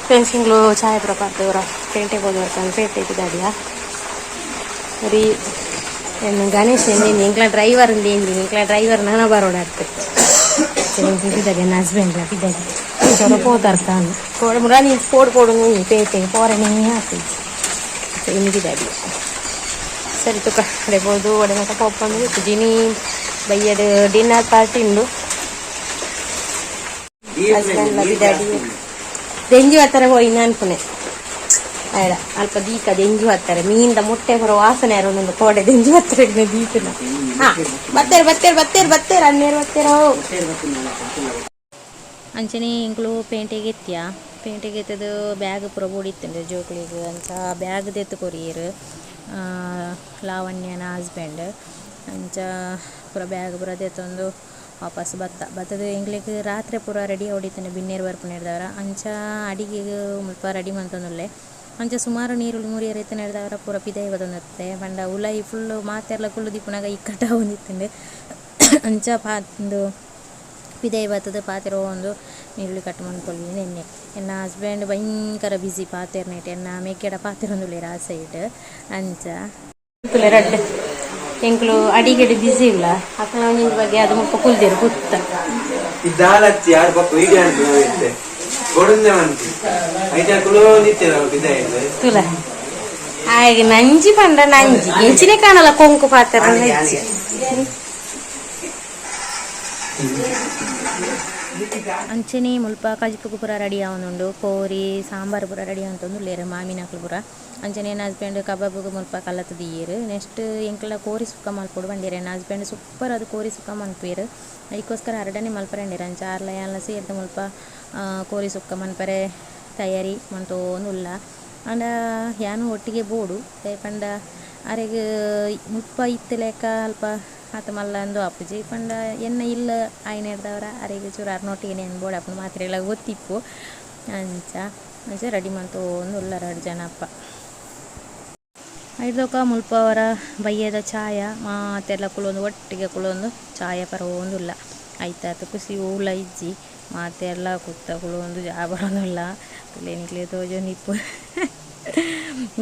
ಫೆನ್ಸಿಂಗ್ಲು ಚಾಯ್ ಪೂರ ಪಾಡ್ದವರ ಪೇಂಟೆ ಪೋದು ಪೇಟೆ ಪಿದಾಡಿಯ ಸರಿ. ಎನ್ನ ಗಣೇಶ್ ಎಂದಿನಿ ಎಂಕ್ಲ ಡ್ರೈವರ್ ಎಂದಿನಿ, ಎಂಕ್ಲ ಡ್ರೈವರ್ ನಾನ ಬರೋಣ ಅತ್ತೆ ಪಿದಾಡಿ. ಎನ್ನ ಹಸ್ಬೆಂಡ್ ಪಿದಾಡಿ ಚೊರ ಪೋತಾರ್ ತಾನು ಕೋಡ ಮುರ ನೀ ಪೋಡು ಪೋಡು ನೀ ಪೇಟೆ ಪೋರೆ ನೀ ಹಾಕಿ ಇನ್ನು ಪಿದಾಡಿ. ಸರಿ ತುಕ ಅಡೆ ಪೋದು ಒಡೆ ಮತ ಪೋಪಂದು ಜಿನಿ ಬಯ್ಯಡ್ ಡಿನ್ನರ್ ಪಾರ್ಟಿ ಉಂಡು. ಹಸ್ಬೆಂಡ್ ಪಿದಾಡಿ ದೆಂಜಿ ಹತ್ತರ ಹೋಯಿ ಅನ್ಪುನೆ ಆಯ್ಡ ಅಲ್ಪ ದೀಕ ದೆಂಜಿ ಹತ್ತಾರೆ ಮೀನ್ದ ಮೊಟ್ಟೆ ಪೂರ ವಾಸನೆ ಯಾರು ಕೋಡೆ ದೆಂಜಿ ಹತ್ತಾರೆ ದೀಪನ. ಹಾ, ಬತ್ತೇರು ಬತ್ತೇರು ಬತ್ತೇರು ಬತ್ತೇರು ಅನ್ನೇರು ಬತ್ತೇರು. ಅಂಚನೆ ಎಂಕುಲು ಪೇಂಟೆಗೆ ಎತ್ತಿಯ. ಪೇಂಟೆಗೆ ಎತ್ತದು ಬ್ಯಾಗ್ ಪೂರ ಬೋಡಿತ್ತುಂಡು ಜೋಕುಳಿಗ್. ಅಂಚ ಬ್ಯಾಗ್ ದೆತ್ತು ಕೊರಿಯೆರ್ ಲಾವಣ್ಯನ ಹಸ್ಬೆಂಡ್. ಅಂಚ ಪೂರ ಬ್ಯಾಗ್ ಪೂರ ದೆತ್ತೊಂದು ವಾಪಸ್ ಬತ್ತ. ಬತ್ತದು ಎಂಕ್ಲೆಗ್ ರಾತ್ರೆ ಪೂರ ರೆಡಿ ಆವೊಡಿತ್ತುಂಡು ಬಿನ್ನೆರ್ ಬರ್ಪುನೆರ್ದವರ. ಅಂಚ ಅಡಿಗೆಗ್ ಮುಲ್ಪ ರೆಡಿ ಮಂತೊಂದುಲ್ಲೆ. ಅಂಚ ಸುಮಾರು ನೀರುಳ್ಳಿ ಮುರಿಯೆರೆ ಇತ್ತಿನೆರ್ದವರ ಪೂರ ಪಿದಯಿ ಬತ್ತೊಂದಿತ್ತೆ. ಪಂಡ ಉಲಯಿ ಫುಲ್ಲು ಮಾತೆರ್ಲ ಕುಲ್ಲುದಿಪ್ಪುನಗ ಇಕ್ಕಟ್ಟ ಆವೊಂದಿತ್ತುಂಡು. ಅಂಚ ಉಂದು ಪಿದಯಿ ಬತ್ತುದು ಪಾತೆರೊಂದು ನೀರುಳ್ಳಿ ಕಟ್ ಮನ್ಪೊಲಿ ಎನ್ನೆ. ಎನ್ನ ಹಸ್ಬೆಂಡ್ ಭಯಂಕರ ಬ್ಯುಸಿ ಪಾತೆರ್ನೇಟ್. ಎನ್ನ ಮೆಗ್ಗೆಡ ಪಾತೆರೊಂದುಲ್ಲೆರ್ ಆ ಸೈಡ್. ಅಂಚ ರಡ್ಡ್ ಎಂಕುಲು ಅಡಿಗೆಡ್ ಬ್ಯುಸಿ ಇಲ್ಲ. ಅಕ್ಲ ಒಂಜಿ ಬಗ್ಗೆ ಅದು ಮುಲ್ಪ ಕುಲ್ದೆರ್ ಗುತ್ತ. ಇದ್ದಾಲತ್ತಿ ಯಾರು ಪಪ್ಪ ವೀಡಿಯೋ ಅನ್ಪುನ ಇತ್ತೆ ಕೊಡುಂದೆ ಮಂತಿ ಐತ ಕುಲೋಂದಿತ್ತೆ ನಾವು ಬಿದ್ದಾಯಿದೆ. ತುಲ ಆಯ್ಗೆ ನಂಜಿ ಪಂಡ ನಂಜಿ ಎಂಚಿನೆ ಕಾಣಲ್ಲ ಕೊಂಕು ಪಾತೆರ. ಅಂಚನೆ ಮುಲ್ಪ ಕಜಿಪುಗು ಪೂರ ರೆಡಿ ಆವೊಂದುಂಡು. ಕೋರಿ ಸಾಂಬಾರು ಪೂರ ರೆಡಿ ಆವೊಂದುಲ್ಲೆರ್ ಮಾಮಿನಕುಲು ಪೂರ. ಅಂಚನೆ ಎನ್ನ ಹಸ್ಬೆಂಡ್ ಕಬಾಬುಗು ಮುಲ್ಪ ಕಲತ್ ದೀಯೆರ್. ನೆಕ್ಸ್ಟ್ ಎಂಕ್ಲ ಕೋರಿ ಸುಕ್ಕ ಮಲ್ಪೊಡು ಪಂಡೆರ್. ಎನ್ನ ಹಸ್ಬೆಂಡ್ ಸೂಪರ್ ಅದು ಕೋರಿ ಸುಕ್ಕ ಮನ್ಪುವೆರ್. ಐಕೋಸ್ಕರ ಅರಡನೆ ಮಲ್ಪರೆ ಅಂಚ ಆರ್ಲ ಯಾನ್ಲ ಸೇರ್ದ್ ಮುಲ್ಪ ಕೋರಿ ಸುಕ್ಕ ಮನ್ಪರೆ ತಯಾರಿ ಮಂತೊಂದುಲ್ಲ. ಆಂಡ ಯಾನ್ ಒಟ್ಟಿಗೆ ಬೋಡು. ದಾಯೆ ಪಂಡ ಅರೆಗ್ ಮುಲ್ಪ ಇತ್ತ್ ಲೆಕ್ಕ ಅಲ್ಪ ಆತ್ ಮಲ್ಲ ಅಂದು ಆಪುಜಿ. ಪಂಡ ಎನ್ನ ಇಲ್ಲ್ ಆಯಿನೆಡ್ದವರ ಅರೆಗ್ ಚೂರು ಅರ್ನೊಟ್ಟಿಗೆ ಯಾನ್ ಬೋಡಾಪುಂಡು ಮಾತ್ರೆಲ ಗೊತ್ತಿಪ್ಪು. ಅಂಚ ಅಂಚ ರೆಡಿ ಮಂತೊಂದುಲ್ಲ ರಡ್ಡ್ ಜನ ಅಪ್ಪ. ಐಡ್ದೊಕ ಮುಲ್ಪ ಅವರ ಬಯ್ಯದ ಚಾಯ ಮಾತೆರ್ಲ ಕುಲೊಂದು ಒಟ್ಟಿಗೆ ಕುಲೊಂದು ಚಾಯ ಪರವೊಂದುಲ್ಲ. ಐತಾತ್ ಖುಷಿ ಓಲ ಇಜ್ಜಿ. ಮಾತೆರ್ಲ ಕುತ್ತ ಕುಲೊಂದು ಚಾ ಬರೊಂದುಲ್ಲ. ನಿಕ್ಲೆ ತೋಜೊಂದಿಪ್ಪು.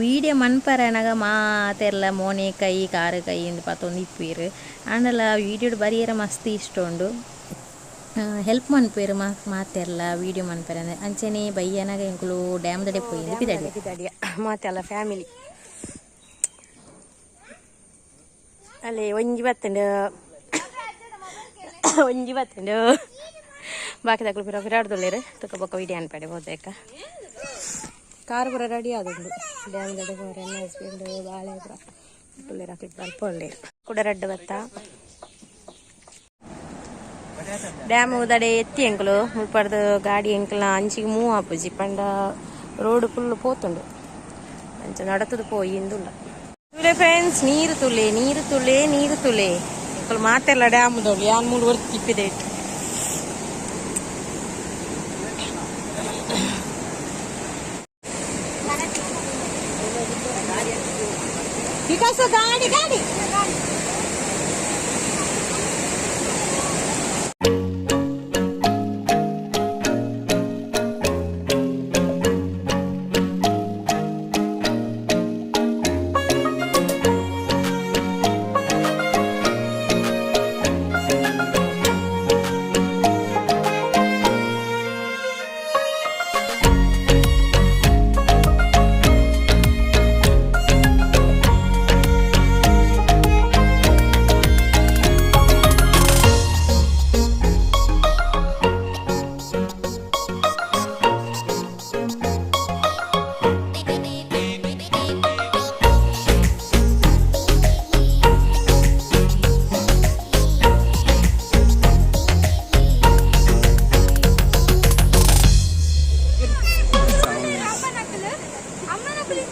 ವೀಡಿಯೋ ಮನ್ಪರೆ ಮಾತೆರ್ಲ ಮೋನೆ ಕೈ ಕಾರು ಕೈ ಇಂದ್ ಪತ್ತೊಂದು ಇಪ್ಪುವೆರ್. ಆಂಡಲ ವೀಡಿಯೋಡ್ ಬರಿಯೆರೆ ಮಸ್ತ್ ಇಷ್ಟ ಉಂಡು. ಹೆಲ್ಪ್ ಮನ್ಪುವೆರ್ ಮಾತೆರ್ಲ ವೀಡಿಯೋ ಮನ್ಪರೆ. ಅಂಚನೆ ಬಯ್ಯನಗ ಎಂಕುಲು ಡ್ಯಾಮ್ ದಡೆ ಪೋಯಿಂದು ಪಿದಡಿಯ ಪಿದಡಿಯ ಮಾತೆಲ್ಲ ಫ್ಯಾಮಿಲಿ. ಅಲ್ಲಿ ಒಂಜಿ ಬತ್ತುಂಡು, ಒಂಜಿ ಬತ್ತುಂಡು. ಬಾಕಿದಕ್ಲು ಪಿರ ಪಿರಾಡ್ದುಲ್ಲೆರ್. ತುಕ ಬೊಕ್ಕ ವೀಡಿಯೋ ಅನ್ಪಡೆ ಬೋದೇಕ. ಕಾರ್ ಪೂರ ರೆಡಿ ಆದುಂಡು ಡ್ಯಾಮ್ ದಡೆ ಪೋರೆ. ಎನ್ನ ಹಸ್ಬೆಂಡ್ ಬಾಳೆ ಪೂರ ಉಲ್ಲೆರ್. ಅಕ್ಲು ಅಲ್ಪ ಉಲ್ಲೆರ್. ಕುಡ ರಡ್ಡ್ ಬತ್ತ. ಡ್ಯಾಮ್ ದಡೆ ಎತ್ತಿ ಎಂಕುಲು. ಮುಲ್ಪರ್ದು ಗಾಡಿ ಎಂಕಲ್ನ ಅಂಚಿಗೆ ಮೂವ್ ಆಪುಜಿ. ಪಂಡ ರೋಡ್ ಫುಲ್ ಪೋತುಂಡು. ಅಂಚ ನಡತುದು ಪೋಯಿ ಇಂದುಲ್ಲ. ತುಲೆ ಫ್ರೆಂಡ್ಸ್, ನೀರು ತುಲೆ, ನೀರು ತುಲೆ, ನೀರು ತುಲೆ. ಎಂಕುಲು ಮಾತೆಲ್ಲ ಡ್ಯಾಮ್ ದೋಲು. ಯಾನ್ ಮೂಲು ಒರ್ತಿ ಇಪ್ಪಿದೆ. ವಿಕಾಸ, ಗಾಡಿ ಗಾಡಿ.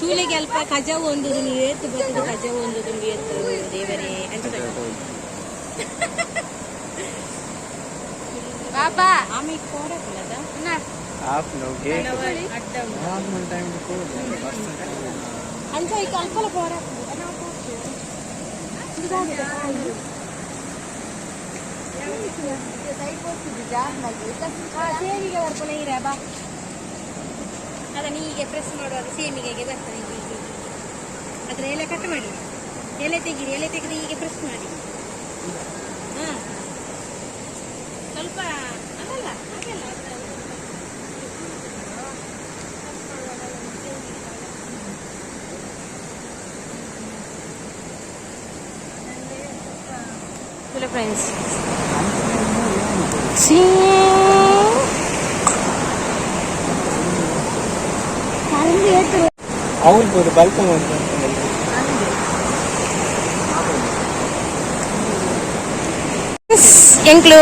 ತೂಲೆಗೆ ಅಲ್ಪ ಕಜವು ಒಂದು ಏತು ಬರ್ತದೆ. ಕಜವು ಒಂದು ಏತು ದೇವರೇ ಅಂಚ. ಬಾಬಾ ಆಮೆ ಕೋರಕುಲದ. Half gate time. ಅಂಚ ಐಕ್ ಅಲ್ಪಲ ಪೋರ. ಸೇರಿಗೆ ಬರ್ಪುನ ಇರ ಬಾ. ಅದನ್ನು ಹೀಗೆ ಪ್ರೆಸ್ ಮಾಡುವಾಗ ಸೇಮಿಗೆಗೆ ಬರ್ತದೆ. ಹೀಗೆ ಹೀಗೆ. ಅದರ ಎಲೆ ಕಟ್ ಮಾಡಿ, ಎಲೆ ತೆಗೀರಿ. ಎಲೆ ತೆಗೆದು ಹೀಗೆ ಪ್ರೆಸ್ ಮಾಡಿ. ಹಾ, ಸ್ವಲ್ಪ ಅಲ್ಲಲ್ಲ, ಹಾಗೆಲ್ಲ ಅದರ ಫ್ರೆಂಡ್ಸ್. ಅವ್ರಿಗೆ ಒಂದು ಬಲ್ಕ. ಎಂಕ್ಲು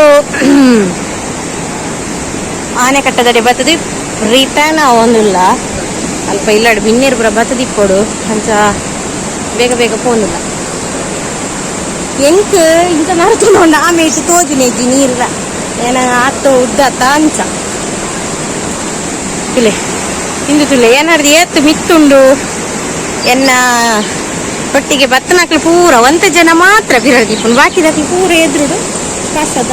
ಆನೆ ಕಟ್ಟದಡೆ ಬತ್ತದಿ ರಿಟರ್ನ್ ಆವೊಂದುಲ್ಲ. ಅಲ್ಪ ಇಲ್ಲಡ್ ಬಿನ್ನೇರು ಪೂರ ಬತ್ತದಿಪ್ಪೊಡು. ಅಂಚ ಬೇಗ ಬೇಗ ಪೋಂದುಲ್ಲ. ಎಂಕ್ ಇಂಚ ನಡತುಂಡು. ಆಮೇಲೆ ತೋಜುನೆಜ್ಜಿ ನೀರ್ಲ ಏನ ಆತ ಉದ್ದತ್ತ ಅಂಚ. ತುಲೆ ಇಂದು ತುಲೆ ಏನಾರ್ದು ಏತ್ ಮಿತ್ತುಂಡು. ಎನ್ನ ಒಟ್ಟಿಗೆ ಬತ್ತನಕ್ಲು ಪೂರ ಒಂತ ಜನ ಮಾತ್ರ ಬಿರಳ್ದಿಪ್ಪುಂಡು, ಬಾಕಿದಕ್ಲು ಪೂರ ಎದುರುಡು ಕಾಸದ.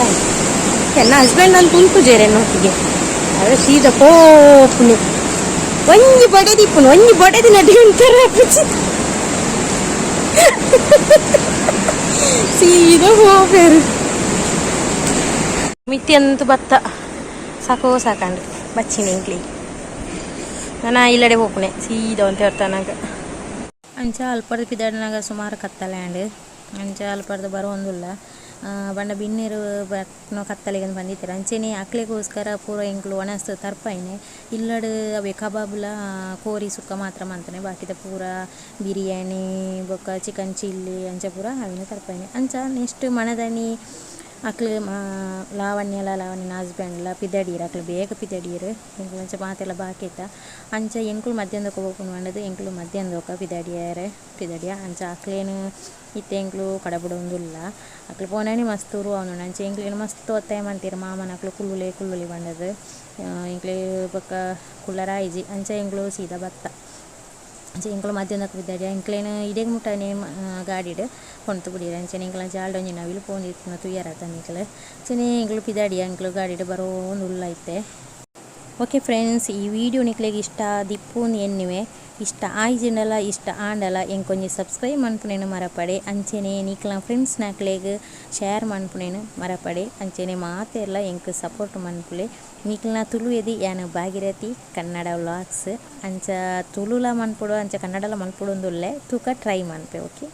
ಎನ್ನ ಹಸ್ಬೆಂಡ್ ಅಂತ ಉಂಟು ಎನ್ನೊಟ್ಟಿಗೆ ಅವೆ ಸೀದಾ ಪೋಪುನಿ. ಒಂಜಿ ಬಡೆದಿಪ್ಪುನು, ಒಂಜಿ ಬಡೆದಿ ನಡಿ ಉಂಟರ ಸೀದಾ ಹೋಪೇರು ಮಿತ್ತಿ ಅಂತೂ ಬತ್ತ. ಸಾಕೋ ಸಾಕಂಡು ಬಚ್ಚಿನ ಇಂಕ್ಲಿ. ನಾನು ಇಲ್ಲಡೆ ಪೋಪುನೆ ಸೀದಾ ಅಂತ ಹೇಳ್ತಾನಾಗ. ಅಂಚ ಅಲ್ಪರ್ದು ಪಿದಾಡಿನಾಗ ಸುಮಾರು ಕತ್ತಲೆ ಆಂಡ್. ಅಂಚ ಅಲ್ಪರ್ದು ಬರೋಂದುಲ್ಲ. ಬಣ್ಣ ಬಿನ್ನೆರು ಬತ್ನೋ ಕತ್ತಲೆಗೆ ಬಂದಿತ್ತೆರ್. ಅಂಚೆನೆ ಅಕ್ಲೆಗೋಸ್ಕರ ಪೂರ ಎಂಕ್ಲು ಒಣಸ್ ತರ್ಪಾಯಿನೆ. ಇಲ್ಲಡ್ ಅವೇ ಕಬಾಬ್ಲ ಕೋರಿ ಸುಕ್ಕ ಮಾತ್ರ ಮಂತನೆ, ಬಾಕಿದ ಪೂರ ಬಿರಿಯಾನಿ ಬೊಕ್ಕ ಚಿಕನ್ ಚಿಲ್ಲಿ ಅಂಚ ಪೂರ ಅವೆನ್ ತರ್ಪಾಯಿನೆ. ಅಂಚ ನೆಕ್ಸ್ಟ್ ಮನದನಿ ಅಕ್ಲು ಲಾವಣ್ಯಲ ಲಾವಣ್ಯನ ಹಸ್ಬೆಂಡ್ಲ ಪಿದಡಿಯೆರ್. ಅಕ್ಲು ಬೇಗ ಪಿದಡಿಯೆರ್. ಎಂಕುಲು ಅಂಚ ಮಾತೆಲ್ಲ ಬಾಕಿ ಇತ್ತ. ಅಂಚ ಎಂಕುಲು ಮಧ್ಯಾಹ್ನದೊಕ ಪೋಪುನು ಪಂಡುದು ಎಂಕುಲು ಮಧ್ಯಾಹ್ನದೊಕ ಪಿದಡಿಯೆರೆ ಪಿದಡಿಯ. ಅಂಚ ಅಕ್ಲೇನು ಇತ್ತೆ ಎಂಕುಲು ಕಡಪುಡೊಂದುಲ್ಲ. ಅಕ್ಲು ಪೋನನೆ ಮಸ್ತ್ ಉರು ಆವೊಂದುಂಡು. ಅಂಚ ಎಂಕ್ಲೆನ್ ಮಸ್ತ್ ಒತ್ತಾಯ ಮಂತೆರ್ ಮಾಮನಕ್ಲು, ಕುಲ್ಲುಲೆ ಕುಲ್ಲುಲೆ ಪಂಡುದು. ಎಂಕ್ಲೆ ಬೊಕ್ಕ ಕುಲ್ಲರ ಆಯಿಜಿ. ಅಂಚ ಎಂಕುಲು ಸೀದಾ ಬತ್ತ. ಅಂಚ ಎಂಕುಲು ಮಧ್ಯಾಹ್ನಕ್ಕೆ ಪಿದಡಿಯ. ಎಂಕ್ಲೆನ್ ಇಡೆಗ್ ಮುಟ್ಟನೆ ಗಾಡಿಡ್ ಕೊನೊತು ಬುಡಿಯೆರ್. ಅಂಚನೆ ಎಂಕಲ್ನ ಜಾಲ್ಡ್ ಒಂಜಿ ನವಿಲು ಪೋವೊಂದಿತ್ತಿನ ತೂಯರತ ನಿಕುಲು. ಅಂಚನೆ ಎಂಕುಲು ಪಿದಡಿಯ. ಎಂಕುಲು ಗಾಡಿಡ್ ಬರೋಂದುಲ್ಲ ಇತ್ತೆ. ಓಕೆ ಫ್ರೆಂಡ್ಸ್, ಈ ವಿಡಿಯೋ ನಿಕ್ಲೆಗ್ ಇಷ್ಟ ಆದಿಪ್ಪು ಎನ್ನುವೆ. ಇಷ್ಟ ಆಯ್ಜಿಂಡಲ ಇಷ್ಟ ಆಂಡಲ ಎಂಕೊಂಜಿ ಸಬ್ಸ್ಕ್ರೈಬ್ ಮನ್ಪುನೇನು ಮರಪಡೆ. ಅಂಚನೆ ನಿಕ್ಲ ಫ್ರೆಂಡ್ಸ್ ನಕ್ಲೆಗ್ ಶೇರ್ ಮನ್ಪುನೇನು ಮರಪಡೆ. ಅಂಚನೆ ಮಾತೆರ್ಲ ಎಂಕ್ ಸಪೋರ್ಟ್ ಮನ್ಪುಲೆ. ನಿಕ್ಲ್ನ ತುಳುವೆದಿ ಯಾನ್ ಭಾಗೀರಥಿ ಕನ್ನಡ ವ್ಲಾಗ್ಸ್. ಅಂಚ ತುಳುಲ ಮನ್ಪೊಡು, ಅಂಚ ಕನ್ನಡಲ ಮನ್ಪೊಡು ಉಲ್ಲೆ. ತೂಕ, ಟ್ರೈ ಮನ್ಪೆ. ಓಕೆ.